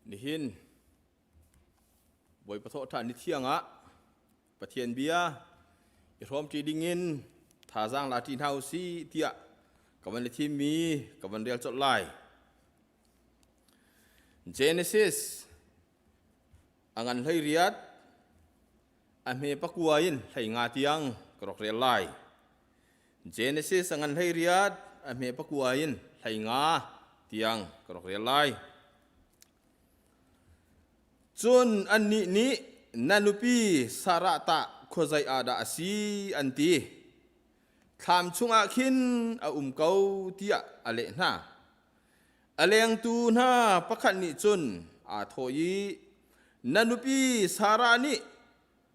Nihin Bawipa thawhṭhan ni thiang ah Pathian bia i hrawmṭi dingin thazaang la ṭi hna u sih tiah ka van i thimmi ka van rel colh lai. Genesis a ngan 18 a hme pakua in 15 tiang ka rak rel lai. Genesis a ngan 18 a hme pakua in 15 tiang ka rak rel lai. Cun annih nih na nupi Sarah tah khuazei ah dah a si an ti. Thlam chungah khin a um ko tiah a leh hna. A lengtu hna pakhat nih cun aa thawh i na nupi Sarah nih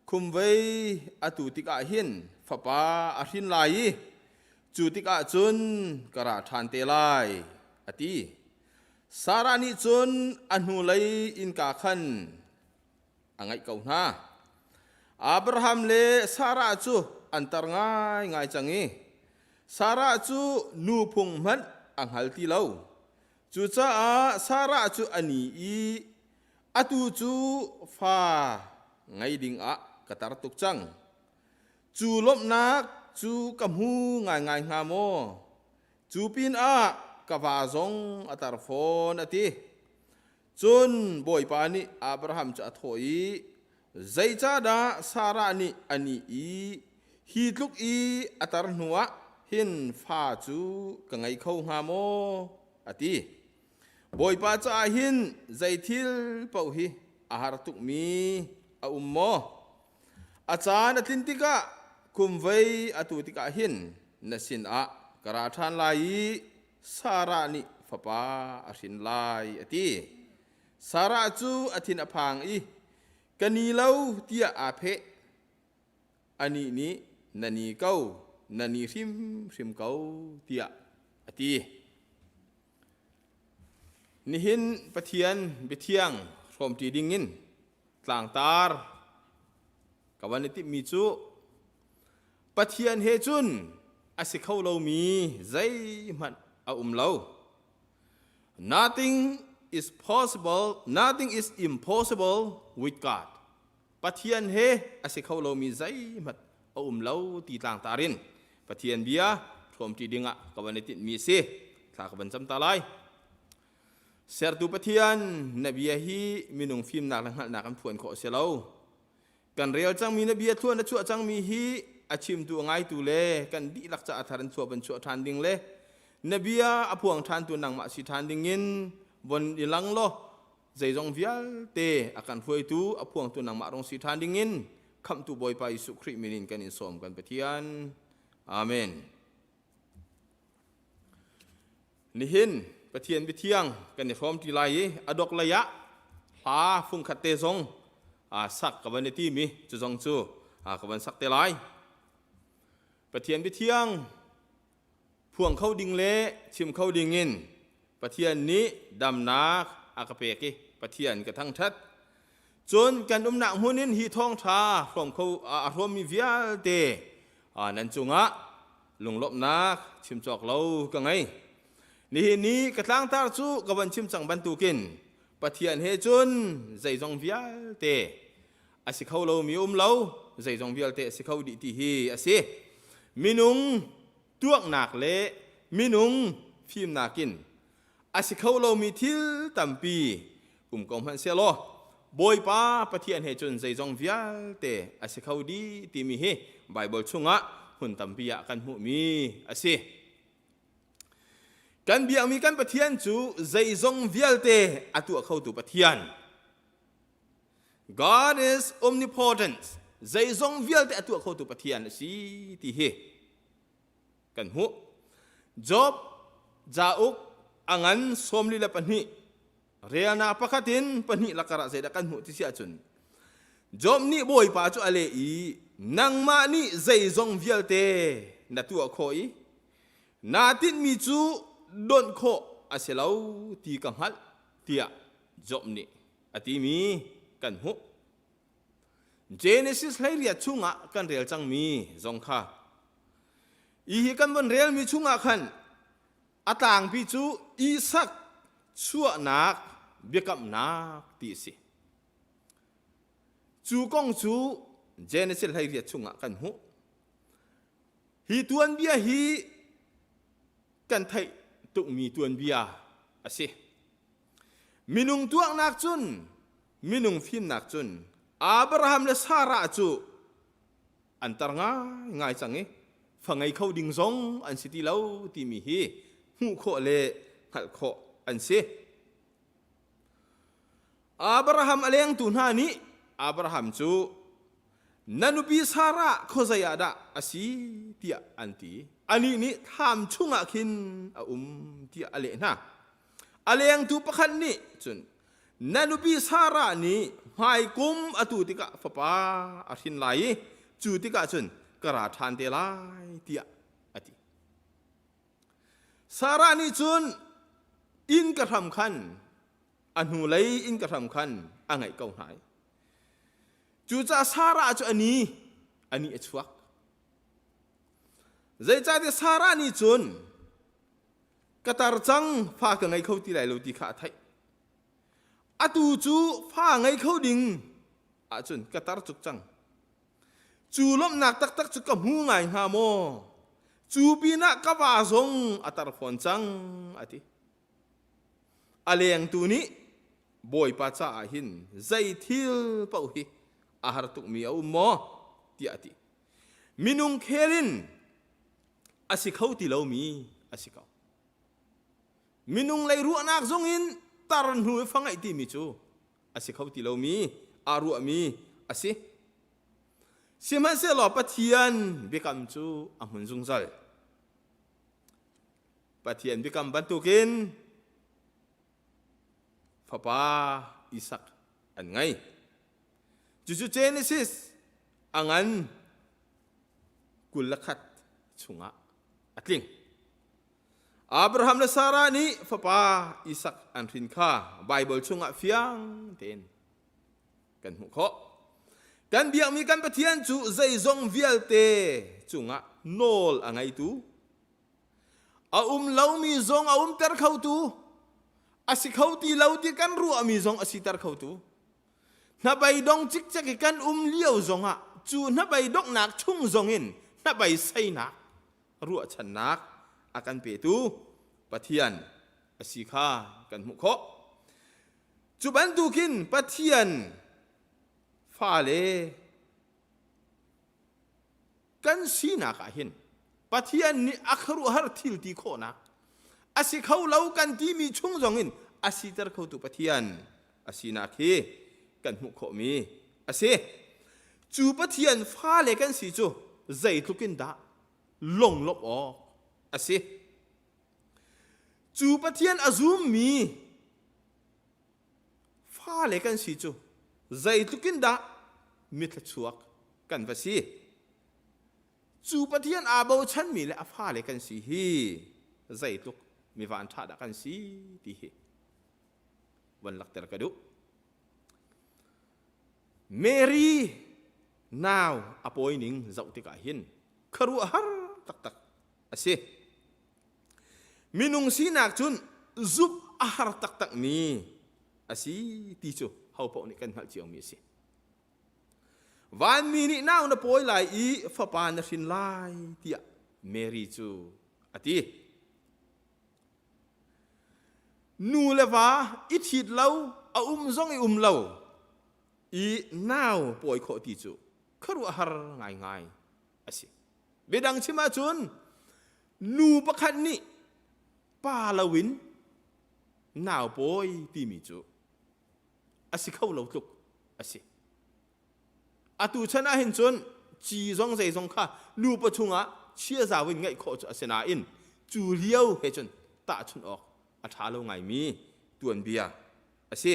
khumvei atu tikah hin fapa a hrin lai i cu tikah cun ka ra ṭhan te lai, a ti. Sarah nih cun a hnulei innka khan a ngaih ko hna. Abraham le Sarah cu an tar ngaingai cang i Sarah cu nu phung hmanh a hngal ti lo. Cucaah Sarah cu a ni i atu cu fa ngei dingah ka tar tuk cang. Cu lawmhnak cu ka hmu ngaingai hnga maw? Cu pinah ka va zong a tar fawn, a ti. Cun Bawipa nih Abraham cu a thawh i, Zeicahdah Sarah nih a nih i hi tluk i a tar hnuah hin fa cu ka ngei kho hnga maw? a ti. Bawipa caah hin zei thil paoh hi a har tukmi a um maw? A caan a tlin tikah kumvei atu tikah hin na sinah ka ra ṭhan lai i Sarah nih fapa a hrin lai, a ti. Sarah cu a thin a phang i ka ni lo tiah aa pheh. Anih nih na ni ko, na ni hrimhrim ko tiah a ti. Nihin Pathian biathiang hrawmṭi dingin tlangtar ka van i timhmi cu Pathian he cun a si kho lomi zeihmanh a um lo. Nothing is possible, nothing is impossible with God. Pathian he a si kho lomi zeihmanh a um lo ti tlangtar in Pathian bia hrawmṭi dingah ka van i tinhmi a si. Thla ka van cam ta lai. Sertu Pathian, na bia hi minung fimnak le hngalhnak an phuan khawh a si lo. Kan rel cangmi na bia thluan a chuah cangmi hi a chimtu a ngaitu le kan dihlak caah thar in chuah van chuah ṭhan ding le na bia a phuang ṭhantu nangmah si ṭhan ding in von i lang law zeizong vialte a kan hruaitu a phuangtu nangmah rong si ṭhan ding in khamhtu Bawipa Jesuh Khrih min in kan in sawm kan Pathian. Amen. Nihin Pathian biathiang kan i hrawm ṭi lai i a dok lei ah hla fungkhat te zong sak ka van i tim i cu zong cu ka van sak te lai. Pathian biathiang phuang kho ding le chim kho ding in Pathian nih damnak a ka pek i Pathian ka thangṭhat. Cun kan umnak hmun in hi thawngṭha hrawm kho a hrawmmi vialte nan cungah lunglawmhnak chim cawk lo ka ngei. Nihin ni ka tlangtar cu ka van chim cang bantukin Pathian he cun zeizong vialte a si kho lomi um lo, zeizong vialte a si kho dih ti hi a si. Minung tuaknak le minung fimnak in a si kho lomi thil tampi um ko hmanh sehlaw Bawipa Pathian he cun zeizong vialte a si kho dih timi hi Baibal chungah hmun tampi ah kan hmuhmi a si. Kan biakmi kan Pathian cu zeizong vialte a tuah khotu Pathian. God is omnipotent. Zeizong vialte a tuah khotu Pathian a si ti hi kan hmuh. Job cauk a ngan 42 relnak pakhat in pahnih lakar ah zeidah kan hmuh ti si ahcun Job nih Bawipa cu a leh i nangmah nih zeizong vialte na tuah khawh i naa tinhmi cu donh khawh a si lo ti ka hngalh tiah Job nih a timi kan hmuh. Genesis 18 chungah kan rel cangmi zong kha i hi kan von relmi chungah khan a tlangpi cu Isak chuahnak biakamnak ti a si. Cu kong cu Genesis 18 chungah kan hmuh. Hi tuanbia hi kan theih tukmi tuanbia a si. Minung tuaknak cun, minung fimnak cun Abraham le Sarah cu an tar ngaingai cang i fa ngei kho ding zong an si ti lo timi hi hmuh khawh le hngalh khawh an si. Abraham a lengtu hna nih Abraham cu na nupi Sarah khuazei ah dah a si tiah an ti. Anih nih thlam chungah khin a um tiah a leh hna. A lengtu pakhat nih cun na nupi Sarah nih hmaikum atu tikah fapa a hrin lai i cu tikah cun ka ra ṭhan te lai tiah a ti. Sarah nih cun inn ka hram khan a hnulei inn ka hram khan a ngaih ko hna i cucaah Sarah cu a ni a nih a chuak. Zeicahtiah Sarah nih cun ka tar cang fa ka ngei kho ti lai lo ti kha a theih. Atu cu fa ngei kho ding ahcun ka tar cuk cang. Cu lawmhnak taktak cu ka hmu ngai hnga maw? Cu pinah ka va zong a tar fawn cang a ti. A lengtu nih Bawipa caah hin zei thil paoh hi a har tukmi a um maw? tiah a ti. Minung khel in a si kho ti lomi a si ko. Minung lei ruahnak zong in tar hnu i fa ngeih timi cu a si kho ti lomi aa ruahmi a si. Sihmanhsehlaw Pathian biakam cu a hmun zungzal. Pathian biakam bantukin fapa Isak an ngei. Cucu Genesis a ngan 21 chungah a tling. Abraham le Sarah nih fapa Isak an hrin kha Baibal chungah fiang tein kan hmuh khawh. Kan biakmi kan Pathian cu zeizong vialte cungah nawl a ngeitu, a um lomi zong a umter khotu, a si kho ti lo ti kan ruahmi zong a siter khotu, hnabeidong cikcek i kan um lio zongah cu hnabeidonghnak chung zongin hnabeiseinak ruahchannak a kan petu Pathian a si kha kan hmuh khawh. Cu bantukin Pathian fale kan sinak ah hin Pathian nih a khuaruahhar thil ti khawhnak a si kho lo kan timi chung zongin a siter khotu Pathian a sinak hi kan hmuh khawhmi a si. Cu Pathian fale kan si cu zeitluk in dah lunglawmh awk a si. Cu Pathian a zummi fale kan si cu zeitluk in dah mithluachuak kan va si. Cu Pathian aa bochanmi le a fale kan si hi zeitluk mi van ṭha dah kan si ti hi van lakter ka duh. Mary nau a pawi ning zoh tikah hin khuaruahhar taktak a si. Minung sinak cun zumh a har taktakmi a si ti cu hopaoh nih kan hngalh ciomi a si. Vanmi nih nau na pawi lai i fapa na hrin lai tiah Mary cu a ti. Nu le va i ṭhit lo, a um zong i um lo i nau pawi khawh ti cu khuaruahhar ngaingai a si. Biadang chim ahcun nu pakhat nih pa loin nau pawi timi cu a si kho lo tluk a si. Atu chan ah hin cun ci zong zeizong kha nupa chungah chiazau in ngeih khawh cu a si nain cu lio he cun tahchunh awk a ṭha lo ngaimi tuanbia a si.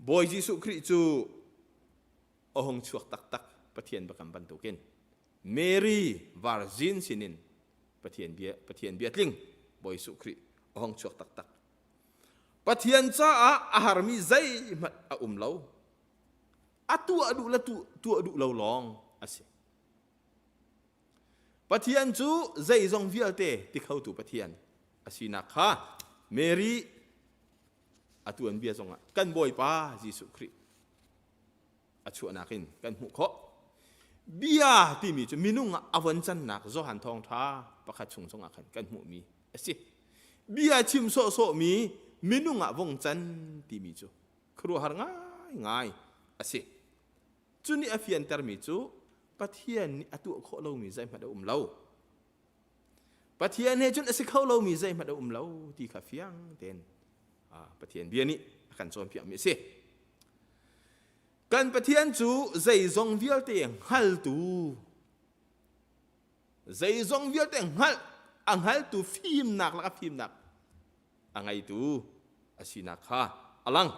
Bawi Jesuh Khrih cu a hung chuak taktak Pathian biakam bantukin Mary virgin sinin Pathian bia Pathian bia tling Bawi Jesuh Khrih a hung chuak taktak. Pathian caah a harmi zeihmanh a um lo. A tuah duh le tuah duh lo lawng a si. Pathian cu zeizong vialte ti khotu Pathian a sinak kha Mary. A tuanbia zongah kan Bawipa Jesuh Khrih a chuahnak in kan hmuh khawh. Bia timi cu minung ah a von cannak Johan thawngṭha pakhat chung zongah khan kan hmuhmi a si. Bia chim sawhsawhmi minung ah vong can timi cu khuaruahhar ngaingai a si. Cu nih a fiantermi cu Pathian nih a tuah khawh lomi zeihmanh a um lo. Pathian he cun a si kho lomi zeihmanh a um lo ti kha fiang tein Pathian bia nih a kan cawnpiakmi a si. Kan Pathian cu zeizong vialte hngaltu zeizong vialte hngalh a hngaltu fimnak lak a fimnak a ngeitu a sinak kha a lang.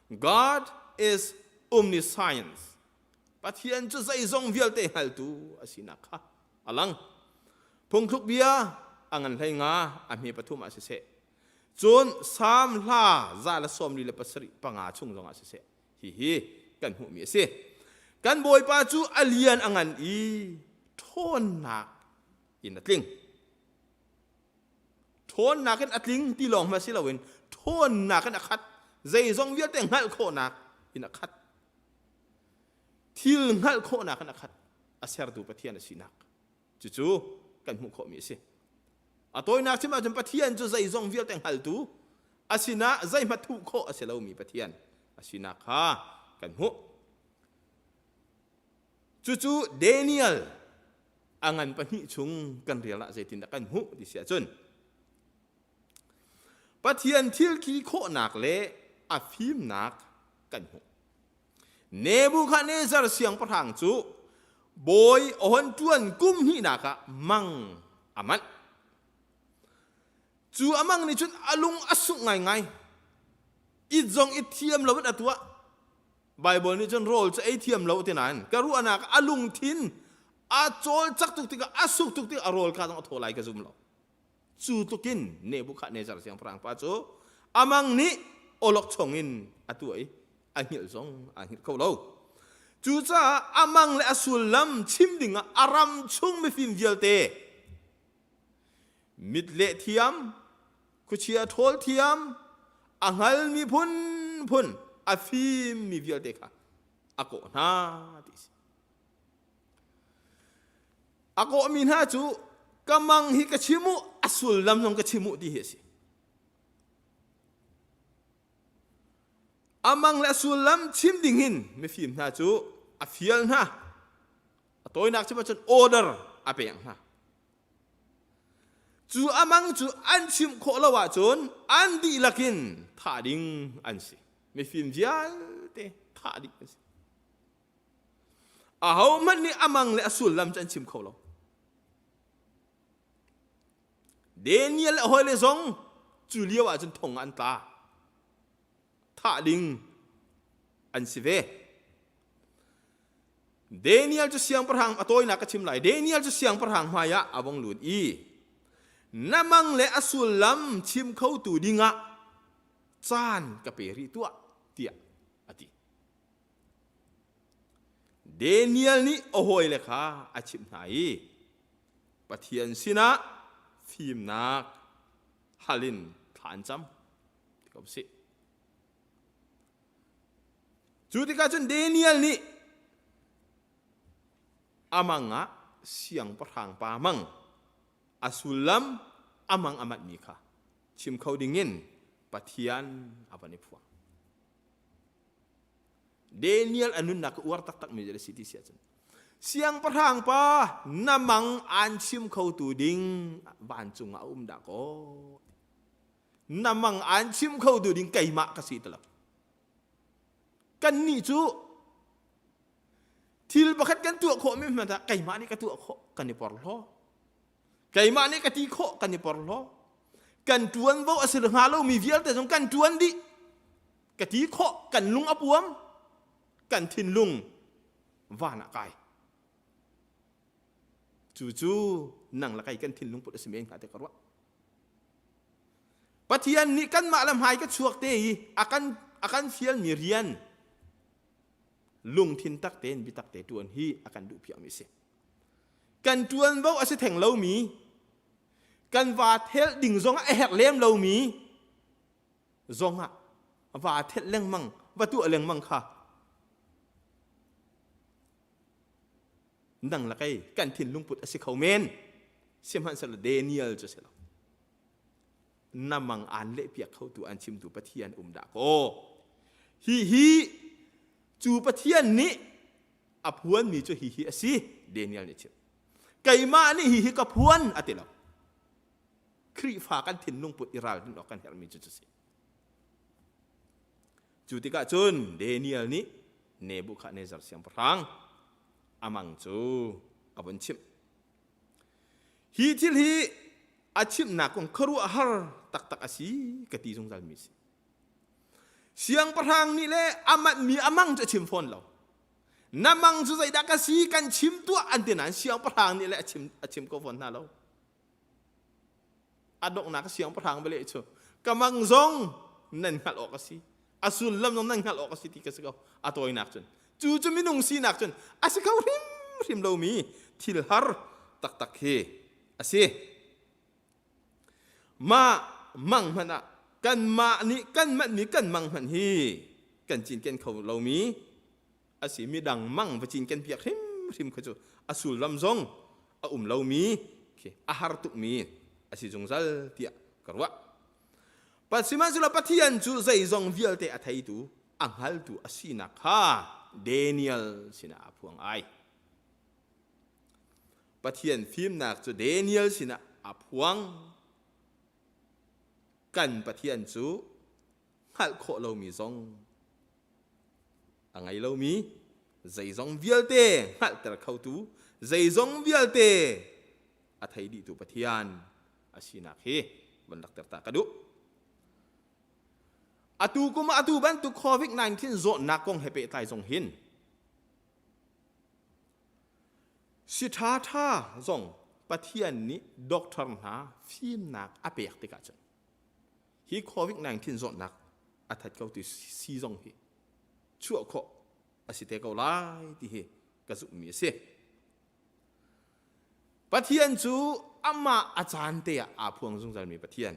God is omniscience. Pathian cu zeizong vialte hngaltu a sinak kha a lang. Phungthluk bia a ngan hlei nga a hme pathum ah siseh cun Salm hla 147 panga chung zongah siseh hihi kan hmuhmi a si. Kan Bawipa cu a lian a ngan i ṭhawnnak in a tling. Ṭhawnnak in a tling ti lawng hmanh si loin ṭhawnnak in a khat. Zeizong vialte hngalh khawhnak in a khat. Thil hngalh khawhnak in a khat. A sertu Pathian a sinak. Cucu kan hmuh khawhmi a si. A tawinak chim ahcun Pathian cu zeizong vialte hngaltu, a sinah zeihmanh thuh khawh a si lomi Pathian a sinak kha kan hmuh. Cucu Daniel a ngan pahnih chung kan rel ah zeitindah kan hmuh ti si ahcun Pathian thilthi khawhnak le a fimnak kan hmuh. Nebuchadnezzar siangpahrang cu bawi a hon ṭuan kum hnihnak ah mang a manh. Cu a mang nih cun a lung a sungh ngaingai. It zong i thiam loin a tuah. Baibal nih cun rawl cu ei thiam lo ti nain ka ruahnak a lungthin a cawlcak tuk tikah a suk tuk tikah a rawl kha zong a thaw lai ka zum lo. Cu tlukin Nebuchadnezzar siangpahrang pa cu amang nih awlokchong in a tuah i a hngilh zong aa hngilh kho lo. Cucaah amang le a sullam chim dingah a ram chung mifim vialte mit leh thiam khuachia ṭhawl thiam a hngalmi phunphun a fimmi vialte kha a kawh hna ti a si. A kawhmi hna cu ka mang hi ka chim u, a sullam zong ka chim u ti hi a si. A mang le a sullam chim ding hin mifim hna cu a fial hna. A tawinak chim ahcun order a pek hna. Cu a mang cu an chimh khawh lo ahcun an dihlak in thah ding an si. Mifim vialte thah ding an si. Ahohmanh nih a mang le a sullam cu an chim kho lo. Daniel le a hawile zong cu lio ahcun thong ah an tla. Thah ding an si ve. Daniel cu siangpahrang a tawinak ka chim lai. Daniel cu siangpahrang hmaiah a vong lut i na mang le a sullam chim khotu dingah caan ka pe rih tuah tiah a ti. Daniel nih a hawile kha a chimh hna i Pathian sinah fimnak hal in thla an cam ti ko sih. Cu tikah cun Daniel nih a mang ah siangpahrang pa mang a sullam a mang a manhmi kha chim kho dingin Pathian a van i phuang. Daniel a nunnak ka uar taktakmi a si ti si ahcun siangpahrang pa na mang aan chim khotu ding vancung ah a um dah kaw na mang aan chim kho tu ding keimah ka si ti lo kannih cu thil pakhat kan tuah khawh mi hmanh ah keimah nih ka tuah khawh kan i porhlaw keimah nih ka ti khawh kan i porhlaw kan tuanvo a si hnga lomi vialte zong kan tuan dih ka ti khawh kan lung a puam kan thinlung van ah kai cu cu nang le kei kan thinlung put a si men hnga te ka ruah Pathian nih kanmah le hmai ka chuak te i a kan a kan fialmi rian lungthin tak tein biatak te ṭuan hi a kan duh piakmi a si. Kan ṭuanvo a si theng lomi, kan va thelh ding zongah a herh lem lomi zongah Va thelh lengmang, va tuah lengmang kha nang le kei kan thinlung put a si kho men. Sihmanhsehlaw Daniel cu si lo. Na mang aan lehpiak khotu an chimtu Pathian um dah kaw. Hi hi cu Pathian nih a phuanmi cu hihi a si Daniel nih chim. Keimah nih hihi ka phuan a ti lo. Khrihfa kan thinlung put i ralrin awk kan herhmi cu cu si. Cu tikah cun Daniel nih Nebuchadnezzar siangpahrang amang cu a vun chimh. Hi thil hi a chimhnak kong khuaruahhar taktak a si ka ti zungzalmi a si. Siangpahrang nih le a manhmi a mang cu a chim fawn lo. Na mang cu zeidah ka si kan chim tuah an ti nain siangpahrang nih le a chim, a chim ko fawn hna lo. A donghnak siangpahrang bale cu ka mang zong nan hngalh awk a si. A sullam zong nan hngalh awk a si ti ka si ko. A tawinak cun. Cu cu minung sinak cun a si kho hrimhrim lomi thil har taktak hi a si. Mah mang hmanh ah kanmah nih kan manhmi kan mang hmanh hi kan cinken kho lomi a si midang mang va cinken piak hrimhrim kha cu a sullam zong a um lomi khi a har tukmi a si zungzal tiah ka ruah. Sihmanhsehlaw Pathian cu zeizong vialte a theitu, a hngaltu a sinak kha Daniel sinah a phuang ai. Pathian fimnak cu Daniel sinah a phuang. Kan Pathian cu hngalh khawh lomi zong a ngei lomi, zeizong vialte hngalhter khotu, zeizong vialte a thei dihtu Pathian a sinak hi van lakter ta ka duh. Atu kum ah atu bantuk COVID-19 zawtnak kong he pehtlai zong hin Si ṭhaṭha zong Pathian nih doctor hna fimnak a pek tikah cun hi COVID-19 zawtnak a that ko ti si zong hi chuah khawh a si te ko lai ti hi ka zumhmi a si. Pathian cu amah a caan te ah aa phuang zungzalmi Pathian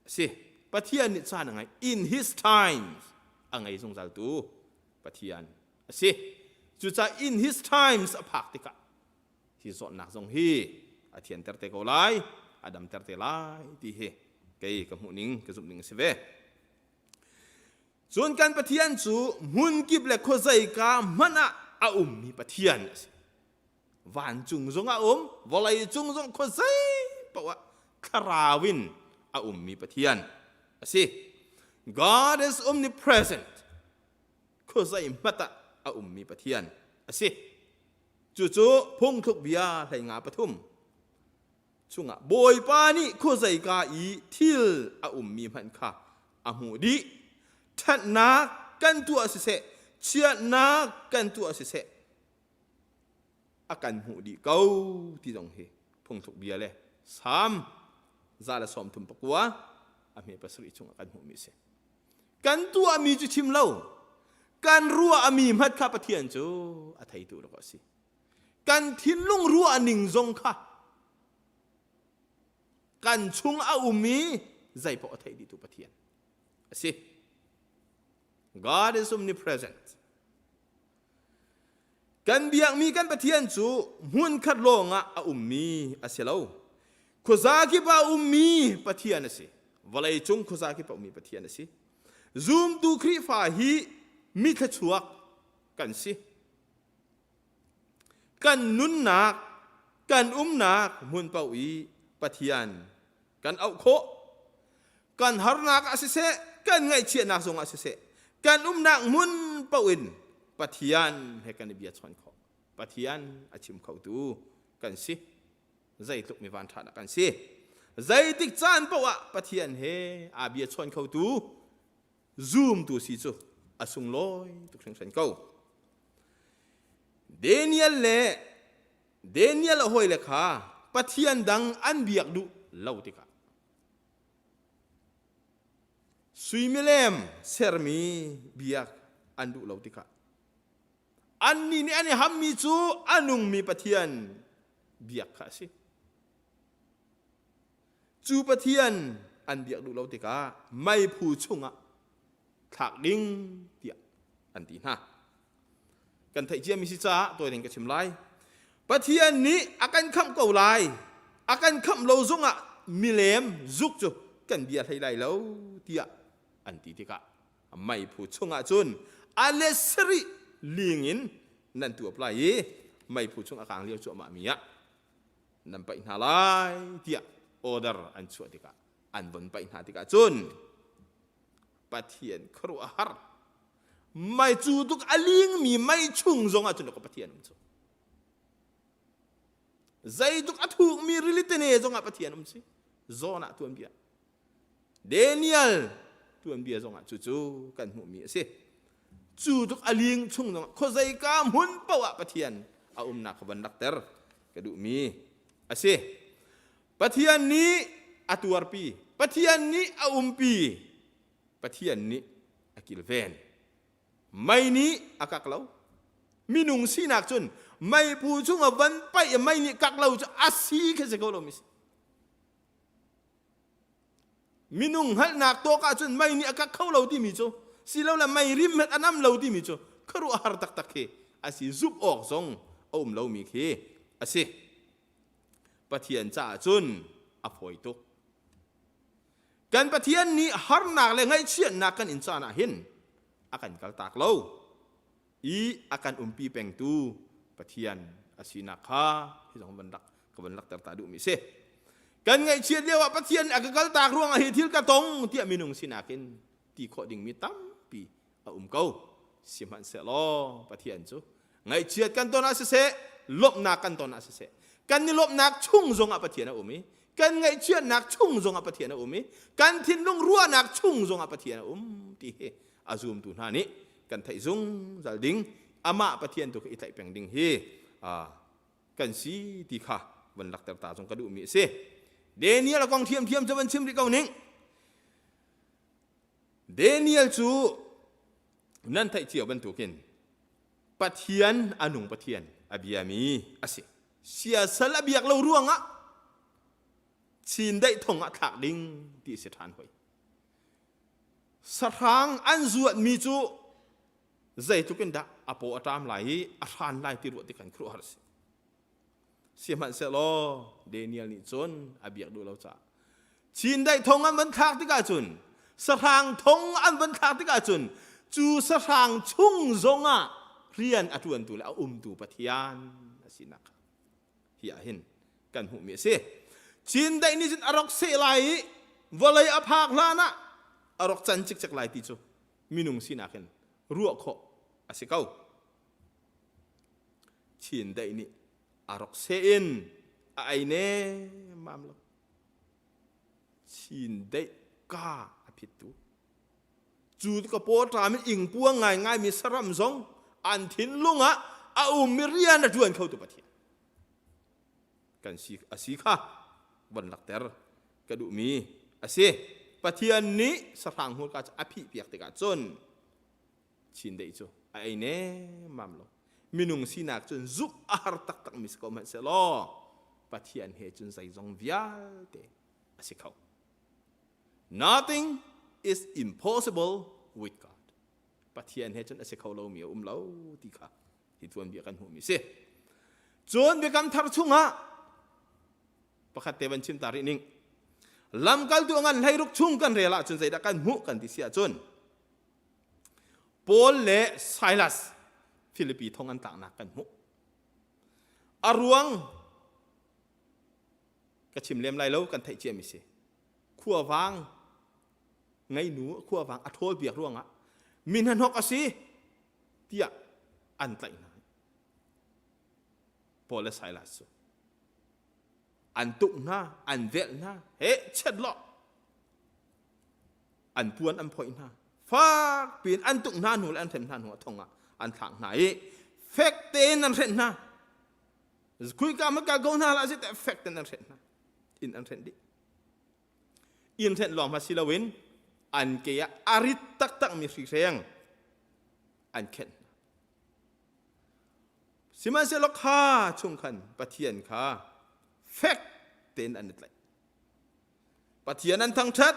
a si. Pathian nih caan a ngei. In his times a ngei zungzaltu Pathian a si. Cucaah in his times a phak tikah hi zawtnak zong hi a thianter te ko lai, a damter te lai ti hi kei ka hmuh ning ka zumh ning a si ve. Cun kan Pathian cu hmunkip le khuazeika hmanh ah a ummi Pathian a si. Vancung zong a um, vawlei cung zong khuazei paoh ah thlarau in a ummi Pathian a si. God is omnipresent. Khuazei hmat ah a ummi Pathian a si. Cucu phungthluk bia hleinga pathum chungah Bawipa nih khuazeika i thil a ummi hmanh kha a hmuh dih. Ṭhatnak kan tuah siseh, chiatnak kan tuah siseh, a kan hmuh dih ko ti zong hi phungthluk bia le Salm 139 a hme pasarih chungah kan hmuhmi a si. Kan tuahmi cu chim lo, kan ruahmi hmat kha Pathian cu a theitu rak a si. Kan thinlung ruah ning zong kha kan chung a um i zeipaoh a thei dihtu Pathian a si. God is omnipresent. Kan biakmi kan Pathian cu hmunkhat lawngah a ummi a si lo. Khuaza kip ah a ummi Pathian a si. Vawleicung khuaza kip ah ummi Pathian a si. Zumtu Khrihfa hi mi thluachuak kan si. Kan nunnak, kan umnak hmun paoh i Pathian kan auh khawh. Kan harnak ah siseh, kan ngaihchiatnak zongah siseh, kan umnak hmun paoh in Pathian he kan i bia chawn khawh. Pathian a chim khotu kan si. Zeitluk mi vanṭha dah kan si. Zeitik caan paoh ah Pathian he aa bia chawn khotu zumtu si cu a sunglawi tuk hringhran ko. Daniel le Daniel a hawile kha Pathian dang an biak duh lo tikah sui milem sermi biak an duh lo tikah annih nih an i hammi cu a nungmi Pathian biak kha a si. Cu Pathian an biak duh lo tikah meiphu chungah thlak ding tiah an ti hna. Kan theih ciami si caah tawi ding ka chim lai. Pathian nih a kan khamh ko lai. A kan khamh lo zongah milem zuk cu kan bia hlei lai lo tiah an ti tikah meiphu chungah cun a let sarih ling in nan tuap lai i meiphu chung a kang lio cuahmah mi ah nan paih hna lai tiah order an chuah tikah an von paih hna tikah cun Pathian khuaruahhar mei cu tuk a lingmi mei chung zongah cun ka Pathian um cu zeituk a thukmi rili tene zongah Pathian um si zawn ah tuanbia Daniel tuanbia zongah cucu kan hmuhmi a si. Cu tuk a ling chung zongah khuazeika hmun paoh ah Pathian a umnak kha van lakter ka duhmi a si. Pathian nih a tuarpi, Pathian nih a umpi, Pathian nih a kilven. Mei nih a kak lo. Minung sinak cun meiphu chung a van paih i mei nih kak lo cu a si khi si ko lo mi si. Minung hngalhnak tawk ahcun mei nih a kak kho lo timi cu silole mei rim hmanh a nam lo timi cu khuaruahhar taktak khi a si zumh awk zong a um lomi khi a si. Pathian caah cun a fawi tuk. Kan Pathian nih harnak le ngaihchiatnak kan in caan ah hin a kan kaltak lo i a kan umpi pengtu Pathian a sinak kha hi zong van rak ka van lakter ta duhmi si. Kan ngaihchiat lio ah Pathian a ka kaltak ruangah hi thil ka tong tiah minung sinak in ti khawh dingmi tampi a um ko. Sihmanhsehlaw Pathian cu ngaihchiat kan ton ah siseh, lawmhnak kan ton ah siseh, kan i lawmhnak chung zongah Pathian a um i kan ngaihchiatnak chung zongah Pathian a um i kan thinlung ruahnak chung zongah Pathian a um ti hi a zumtu hna nih kan theih zungzal ding amah Pathian tu i tlaih peng ding hi kan si ti kha van lakter ta zong ka duhmi a si. Daniel a kong thiamthiam cu van chim rih ko ning. Daniel cu nan theih cio bantukin Pathian a nung Pathian a biami a si. Siasal a biak lo ruangah chindeih thong ah thlak ding ti a si ṭhan hoi. Sahrang an zuatmi cu zeitluk in dah a paw a ṭam lai i a hran lai ti ruah tik kan khuaruahhar a si. Sihmanhsehlaw Daniel nih cun a biak duh lo caah chindeih thong an van thlak tikah cun sahrang thong an van thlak tikah cun cu sahrang chung zongah rian a ṭuantu le a umtu Pathian a sinak kha hi ah hin kan hmuhmi a si. Chindeih nih cun a rak seh lai i vawlei a phak hlan ah a rak can cikcek lai ti cu minung sinak in ruah khawh a si ko. Chindeih nih a rak seh in a ei nemmam lo. Chindeih ka a phittu. Cu ka pawṭam in ingpuang ngaingaimi saram zong an thinlung ah a ummi rian a ṭuan khotu Pathian kan si a si kha von lakter ka duhmi a si. Pathian nih sahrang hmurka cu a phihpiak tikah cun chindeih cu a ei nemmam lo. Minung sinak cun zumh a har taktakmi si ko hmanh sehlaw Pathian he cun zeizong vialte a si kho. Nothing is impossible with God. Pathian he cun a si kho lomi a um lo ti kha hi tuanbia kan hmuhmi si. Cun biakam thar chungah pakhat te van chim ta rih ning. Lamkaltu ngan hleiruk chung kan rel ahcun zeidah kan hmuh kan ti si ahcun Paul le Silas Filipi thong an tlaknak kan hmuh. A ruang ka chim lem lai lo kan theih ciami si khuavang ngeinu khuavang a ṭhawl biak ruangah mi hnahnok a si tiah an tlaih hna Paul le Silas cu an tuk hna an velh hna he chet law an puan an phoih hna fak piin an tuk hna hnu le an hrem hna hnu ah thong ah an thlak hna i fek tein an hrenh hna Khuika ma kal ko hna hlah si teh fek ten an hrenh hna. Inn an hrenh dih. Inn hrenh lawng hma si loin an ke ah a rit taktak mi hrihreng an khenh hna. Sihmanhsehlaw kha chung khan Pathian kha fek tein an i tlaih. Pathian an thangṭhat,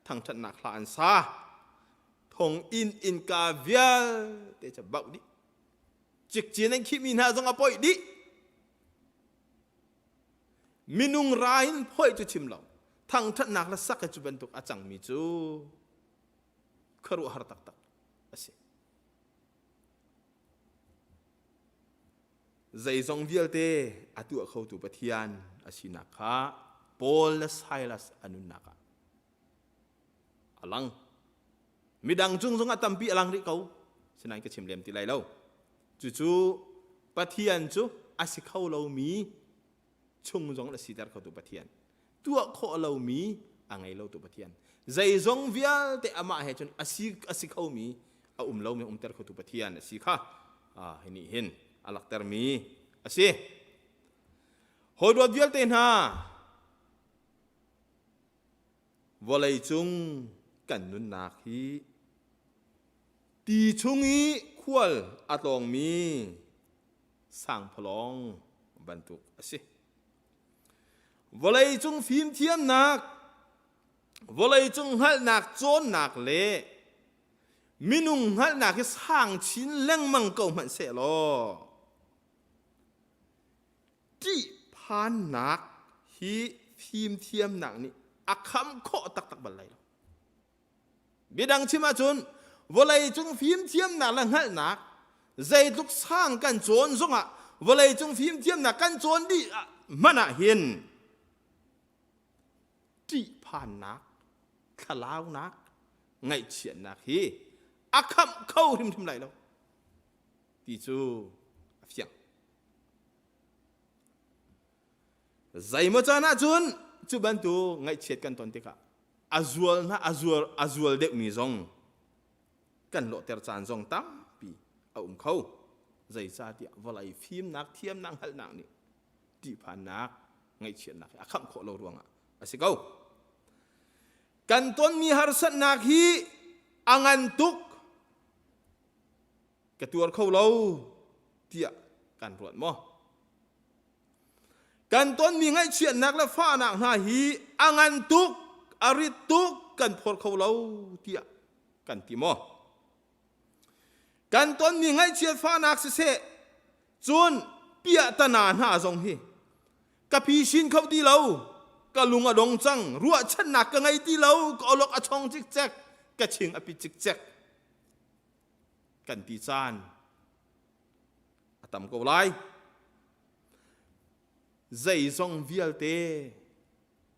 thangṭhatnak hla an sa. Thonginn innka vialte cu bauh dih. Cikcin an khihmi hna zong a poih dih. Minung ra in phoih cu chim lo. Thangṭhatnak le sak cu bantuk a cangmi cu khuaruahhar taktak a si. Zeizong vialte a tuah khotu Pathian a sinak kha Paul le Silas a nunnak ah a lang. Midang cung zongah tampi a lang rih ko. Sinain ka chim lem ti lai lo. Cucu Pathian cu a si kho lomi chung zong a siter khotu Pathian. Tuah khawh lomi a ngei lotu Pathian. Zeizong vialte amah he cun a si a si khomi a um lomi umter khotu Pathian a si kha hi nih hin a laktermi a si. Hawi dawt vialte hna Vawleicung kan nunnak hi ti chung i khual a tlawngmi sangphalawng bantuk a si. Vawleicung fimthiamnak, vawleicung hngalhnak cawnnak le minung hngalhnak hi sang chin lengmang ko hmanh sehlaw ṭihphannak hi fimthiamnak nih a kham khawh taktak bal lai lo. Biadang chim ahcun vawleicung fimthiamnak le hngalhnak zeitluk sang kan cawn zongah vawleicung fimthiamnak kan cawn dih hmanh ah hin ṭihphannak, thlalaunak, ngaihchiatnak hi a khamh kho hrimhrim lai lo ti cu a fiang. Zeimaw caan ahcun cu bantuk ngaihchiat kan ton tikah a zual hna a zual a zual deuhmi zong kan lawhter caan zong tampi a um kho. Zeicahtiah vawlei fimnak thiamnak hngalhnak nih ṭihphannak ngaihchiatnak hi a khamh khawh lo ruangah a si ko. Kan tonmi harsatnak hi a ngan tuk ka tuar kho lo tiah kan ruat maw? Kan tonmi ngaihchiatnak le fahnak hna hi a ngan tuk, a rit tuk, kan phor kho lo tiah kan ti maw? Kan tonmi ngaihchiat fahnak siseh, cun piahtana hna zong hi ka phisin kho ti lo, ka lung a dong cang, ruahchannak ka ngei ti lo, ka awlok a chong cikcek, ka ching a pit cikcek. Kan ti caan a tam ko lai. Zeizong vialte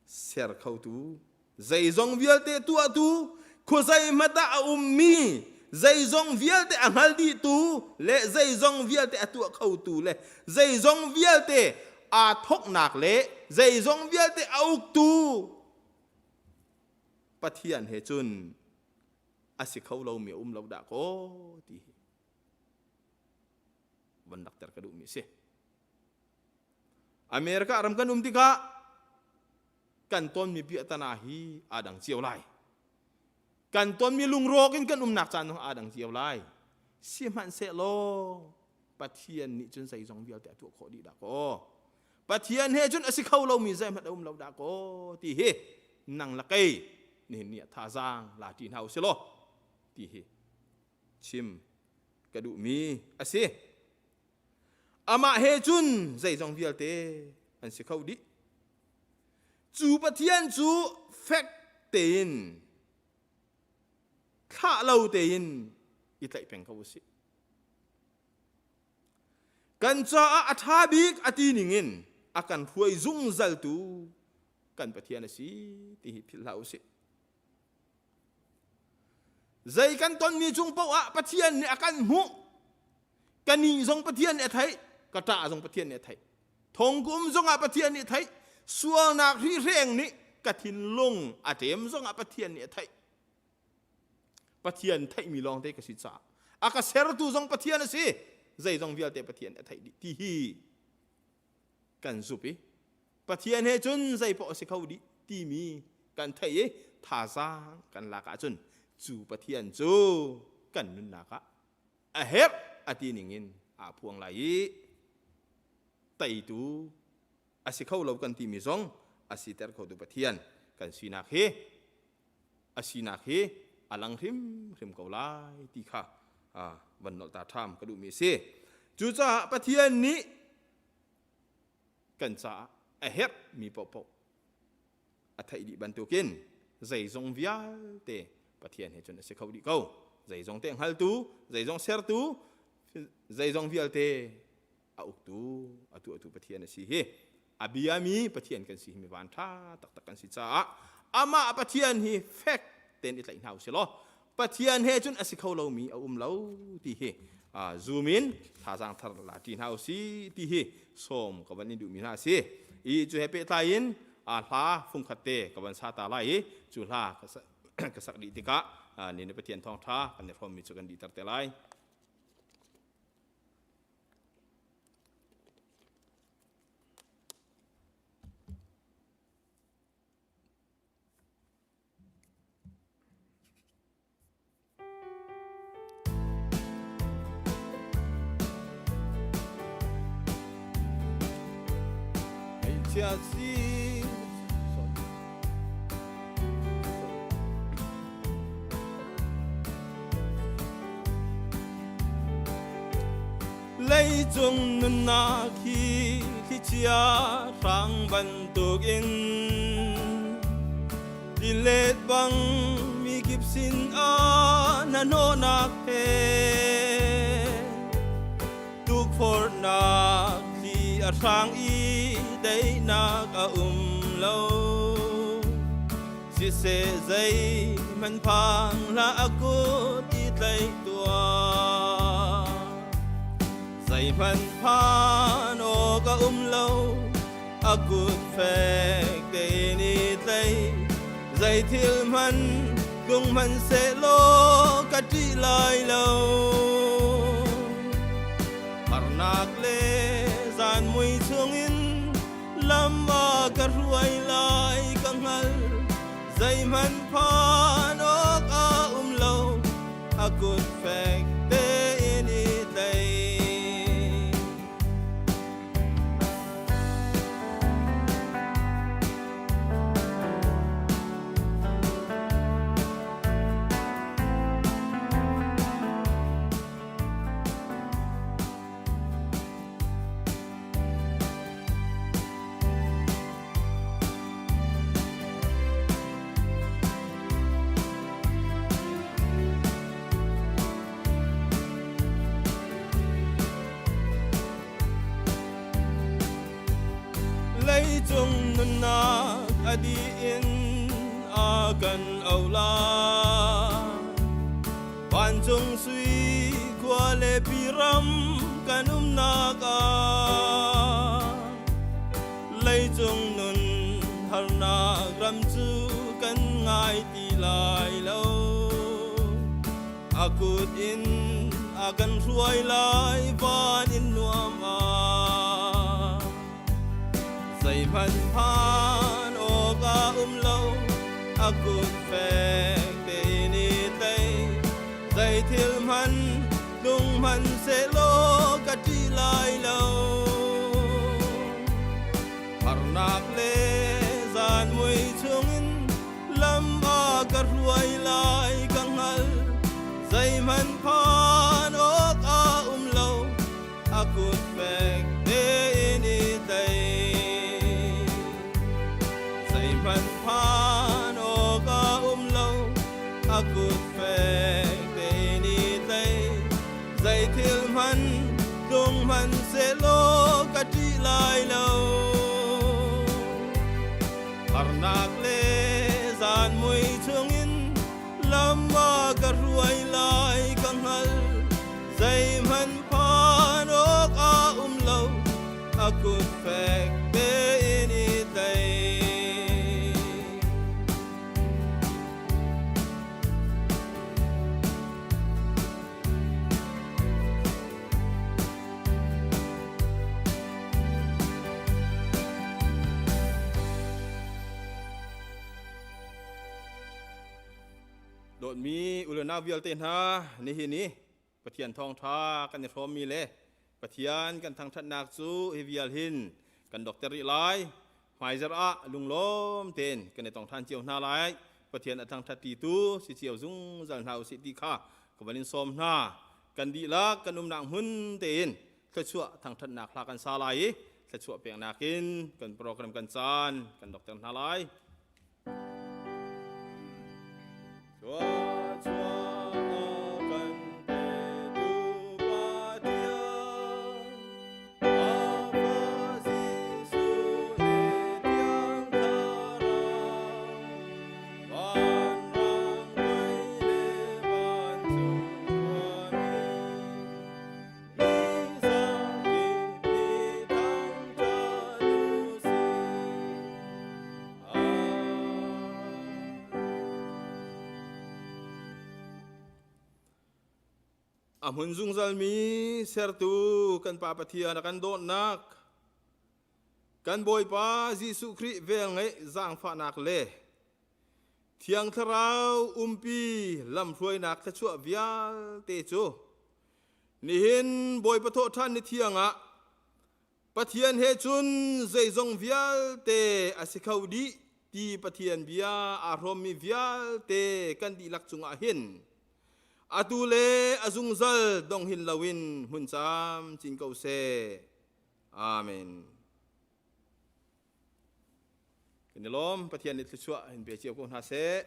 ser khotu, zeizong vialte tuahtu, khuazei hmanh ah a ummi, zeizong vialte a hngal dihtu le zeizong vialte a tuah khotu le zeizong vialte aa thawknak le zeizong vialte a uktu Pathian he cun a si kho lomi a um lo dah kaw ti hi van lakter ka duhmi a si. America ram kan um tikah kan tonmi piahtana hi aa dang cio lai. Kan tonmi lungrawk in kan umnak caan zong aa dang cio lai. Sihmanhsehlaw Pathian nih cun zeizong vialte a tuah khawh dih dah kaw. Pathian he cun a si kho lomi zeihmanh a um lo dah kaw ti hi nang la kei nihin ni ah thazaang la ṭi hna u si law ti hi chim ka duhmi a si. Amah he cun zeizong vialte an si kho dih. Cu Pathian cu fek tein thlah lo tein i tlaih peng ko u sih. Kan caah a ṭha bik a ti ningin a kan hruai zungzaltu kan Pathian a si ti hi philh hlah u sih. Zei kan tonmi cung paoh ah Pathian nih a kan hmuh. Ka ni zong Pathian nih a theih, ka ṭah zong Pathian nih a theih. Thong ka um zongah Pathian nih a theih. Sualnak hrihreng nih ka thinlung a ṭem zongah Pathian nih a theih. Pathian theihmi lawngte ka si caah a ka sertu zong Pathian a si zeizong vialte Pathian a theih dih ti hi kan zup i Pathian he cun zeipaoh a si kho dih timi kan theih i thazaang kan lak ahcun cu Pathian cu kan nunnak ah a herh a ti ning in aa phuang lai i teitu a si kho lo kan timi zong a siter khotu Pathian kan sinak hi a sinak hi a lang hrimhrim ko lai ti kha van nolh ta ṭham ka duhmi a si. Cucaah Pathian nih kan caah a herhmi paohpaoh a theih dih bantukin zeizong vialte Pathian he cun a si kho dih ko. Zeizong te hngaltu, zeizong sertu, zeizong vialte a uktu, a tuahtu Pathian a si hi. A biami Pathian kan si hi mi van ṭha taktak kan si caah amah Pathian hi fek tein i tlaih hna usih law Pathian he cun a si kho lomi a um lo ti hi zoom in thazaang thar la ṭi hna usih ti hi sawm ka van in duhmi hna a si. I cu he pehtlai in hla fungkhat te ka van sa ta lai i cu hla ka sak dih tikah ni ni Pathian thawngṭha kan i hrawmmi cu kan dihter te lai. Hmeichia si Leicung nunnak hi thlichia hrang bantukin tilet bang mi kip sin ah na hnawhnak he tukforhnak thli a hrang i daihnak a um lo. Siseh zeihmanh phang hlah a kut i tlaih tuah. Zeihmanh phan awk a um lo, a kut fek tein i tlaih. Zei thil hmanh tlung hmanh sehlaw ka ṭih lai lo. Harnak le zan mui chungin lam a ka hruai lai ka hngal zeihmanh phan awk a um lo a kut fek tein i tlai. Leicung nunnak a dih in a kan auh la. Vancung sui khua le piram kan umnak ah leicung nun harnak ram cu kan ngai ti lai lo. A kut in a kan hruai lai van in nuam ah. Zeihmanh phan awk a um lo, a kut fek tein i tlai. Zei thil hmanh tlung hmanh sehlaw ka ṭih lai lo. Harnak le zan mui chungin lam a ka hruai lai ka hngal. Zeihmanh phan awk a um lo, a kut fek tein i tlai. Zeihmanh phan awk a um lo, a kut fek tein i tlai. Zei thil hmanh tlung hmanh sehlaw ka ṭih lai lo. Harnak le zan mui chungin lam a ka hruai lai ka hngal. Zeihmanh phan awk a um lo, a kut fek tein i tlai. Dawtmi u le nau vialte hna, nihin i Pathian thawngṭha kan i hrawmmi le Pathian kan thangṭhatnak cu hi vial hin kan dokter rih lai. Hmaizarh ah lunglawm tein kan i tong ṭhan cio hna lai. Pathian a thangṭhatṭitu si cio zungzal hna usih ti kha ka van in sawm hna. Kan dihlak kan umnak hmun tein thluachuah thangṭhatnak hla kan sa lai i thluachuah peknak in kan program kan caan kan dokter hna lai. Thluachuah kan petu Pathian, Apa Jesuh le Thiang Thlarau, vanrang mei le vancung khuami, mi zakip nih thangṭhat u sih. A hmun zungzalmi sertu kan Pa Pathian a kan dawtnak, kan Bawipa Jesuh Khrih velngeih zaangfahnak le Thiang Thlarau umpi lamhruainak thluachuah vialte cu nihin Bawipa thawhṭhan ni thiang ah Pathian he cun zeizong vialte a si kho dih ti Pathian bia aa hrawmmi vialte kan dihlak cungah hin atu le a zungzal dong hin loin hmun camcin ko seh. Amen. Kan i lawm. Pathian nih thluachuah in pe cio ko hna seh.